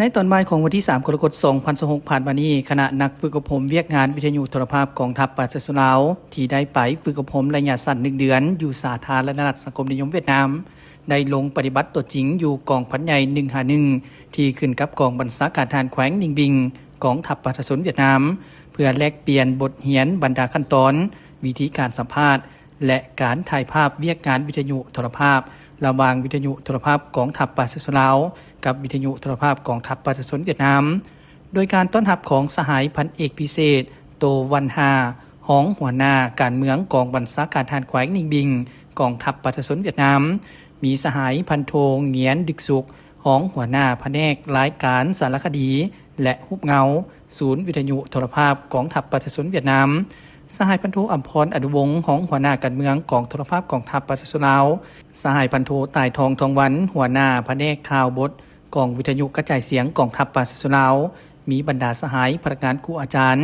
ໃນຕອນບ່າຍຂອງວັນທີສາມ ກໍລະກົດ ສອງພັນຊາວຫົກ ຜ່ານມານີ້, ຄະນະນັກຝຶກອົບຮົມວຽກງານວິທະຍຸໂທລະພາບກອງທັບປະຊາຊົນລາວ ທີ່ໄດ້ໄປຝຶກອົບຮົມໄລຍະສັ້ນໜຶ່ງເດືອນ ຢູ່ສາທາລະນະລັດສັງຄົມນິຍົມຫວຽດນາມ ໄດ້ລົງປະຕິບັດຕົວຈິງຢູ່ກອງພັນໃຫຍ່ ໜຶ່ງຫ້າໜຶ່ງ ທີ່ຂຶ້ນກັບກອງບັນຊາການທະຫານແຂວງນິງບິງ ກອງທັບປະຊາຊົນຫວຽດນາມ ເພື່ອແລກປ່ຽນບົດຮຽນບັນດາຂັ້ນຕອນ, ວິທີການສຳພາດ ແລະ ການຖ່າຍພາບວຽກງານວິທະຍຸໂທລະພາບ ລະຫວ່າງວິທະຍຸໂທລະພາບກອງທັບປະຊາຊົນລາວ ກັບວິທະຍຸໂທລະພາບກອງທັບປະຊາຊົນຫວຽດນາມ ໂດຍການຕ້ອນຮັບຂອງສະຫາຍພັນເອກພິເສດ ໂຕວັນຮາ ຮອງຫົວໜ້າການເມືອງກອງບັນຊາການທະຫານແຂວງນິງບິງ ກອງທັບປະຊາຊົນຫວຽດນາມ, ມີສະຫາຍພັນໂທ ຫງຽນ ດຶກສຸກ ຮອງຫົວໜ້າພະແນກລາຍການສາລະຄະດີ ແລະ ຮູບເງົາ ສູນວິທະຍຸໂທລະພາບກອງທັບປະຊາຊົນຫວຽດນາມ, ສະຫາຍພັນໂທ ອຳພອນ ອະນຸວົງ ຮອງຫົວໜ້າການເມືອງກອງໂທລະພາບກອງທັບປະຊາຊົນລາວ, ສະຫາຍພັນໂທ ຕາຍທອງ ທອງວັນ ຫົວໜ້າພະແນກຂ່າວບົດ ກອງວິທະຍຸກະຈາຍສຽງກອງທັບປະຊາຊົນລາວ, ມີບັນດາສະຫາຍພະນັກງານຄູອາຈານ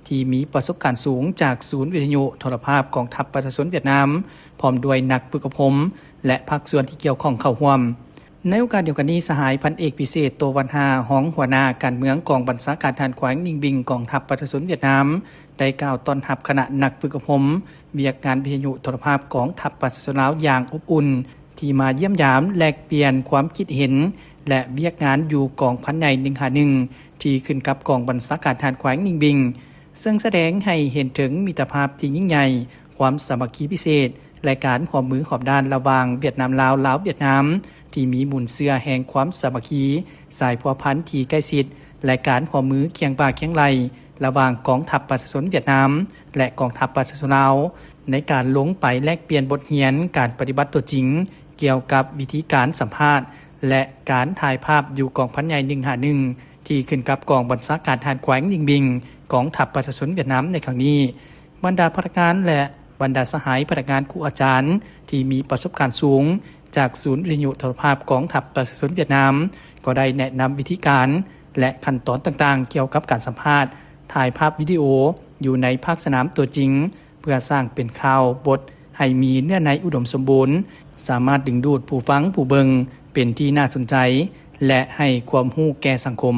ທີ່ມີປະສົບການສູງຈາກສູນວິທະຍຸໂທລະພາບກອງທັບປະຊາຊົນຫວຽດນາມ, ພ້ອມດ້ວຍນັກຝຶກອົບຮົມ ແລະ ພາກສ່ວນທີ່ກ່ຽວຂ້ອງເຂົ້າຮ່ວມ. ໃນໂອກາດດຽວກັນນີ້, ສະຫາຍພັນເອກພິເສດ ໂຕວັນຮາ ຮອງຫົວໜ້າການເມືອງກອງບັນຊາການທະຫານແຂວງນິງບິງ ກອງທັບປະຊາຊົນຫວຽດນາມ ໄດ້ກ່າວຕ້ອນຮັບຄະນະນັກຝຶກອົບຮົມວຽກງານວິທະຍຸໂທລະພາບກອງທັບປະຊາຊົນລາວຢ່າງອົບອຸ່ນ ທີ່ມາຢ້ຽມຢາມແລກປ່ຽນຄວາມຄິດເຫັນ ແລະ ວຽກງານຢູ່ກອງພັນໃຫຍ່ ໜຶ່ງຫ້າໜຶ່ງ ທີ່ຂຶ້ນກັບກອງບັນຊາການທະຫານແຂວງນິງບິງ ເຊິ່ງສະແດງໃຫ້ເຫັນເຖິງມິດຕະພາບທີ່ຍິ່ງໃຫຍ່, ຄວາມສາມັກຄີພິເສດ ແລະ ການຮ່ວມມືຮອບດ້ານລະຫວ່າງຫວຽດນາມ-ລາວ, ລາວ-ຫວຽດນາມ ທີ່ມີມູນເຊື້ອແຫ່ງຄວາມສາມັກຄີ, ສາຍພົວພັນທີ່ໃກ້ຊິດ ແລະ ການຮ່ວມມືຄຽງບ່າຄຽງໄຫຼ່ ລະຫວ່າງກອງທັບປະຊາຊົນຫວຽດນາມ ແລະ ກອງທັບປະຊາຊົນລາວ ໃນການລົງໄປແລກປ່ຽນບົດຮຽນການປະຕິບັດຕົວຈິງ ກ່ຽວກັບວິທີການສຳພາດ ແລະ ການຖ່າຍພາບຢູ່ກອງພັນໃຫຍ່ ໜຶ່ງຫ້າໜຶ່ງ ທີ່ຂຶ້ນກັບກອງບັນຊາການທະຫານແຂວງນິງບິງ ກອງທັບປະຊາຊົນຫວຽດນາມໃນຄັ້ງນີ້. ບັນດາພະນັກງານ ແລະ ບັນດາສະຫາຍພະນັກງານຄູອາຈານທີ່ມີປະສົບການສູງ ຈາກສູນວິທະຍຸໂທລະພາບກອງທັບປະຊາຊົນຫວຽດນາມ ກໍໄດ້ແນະນຳວິທີການ ແລະ ຂັ້ນຕອນຕ່າງໆ ກ່ຽວກັບການສຳພາດ, ຖ່າຍພາບວິດີໂອຢູ່ໃນພາກສະໜາມຕົວຈິງ ເພື່ອສ້າງເປັນຂ່າວບົດໃຫ້ມີເນື້ອໃນອຸດົມສົມບູນ, ສາມາດດຶງດູດຜູ້ຟັງຜູ້ເບິ່ງເປັນທີ່ໜ້າສົນໃຈ ແລະ ໃຫ້ຄວາມຮູ້ແກ່ສັງຄົມ.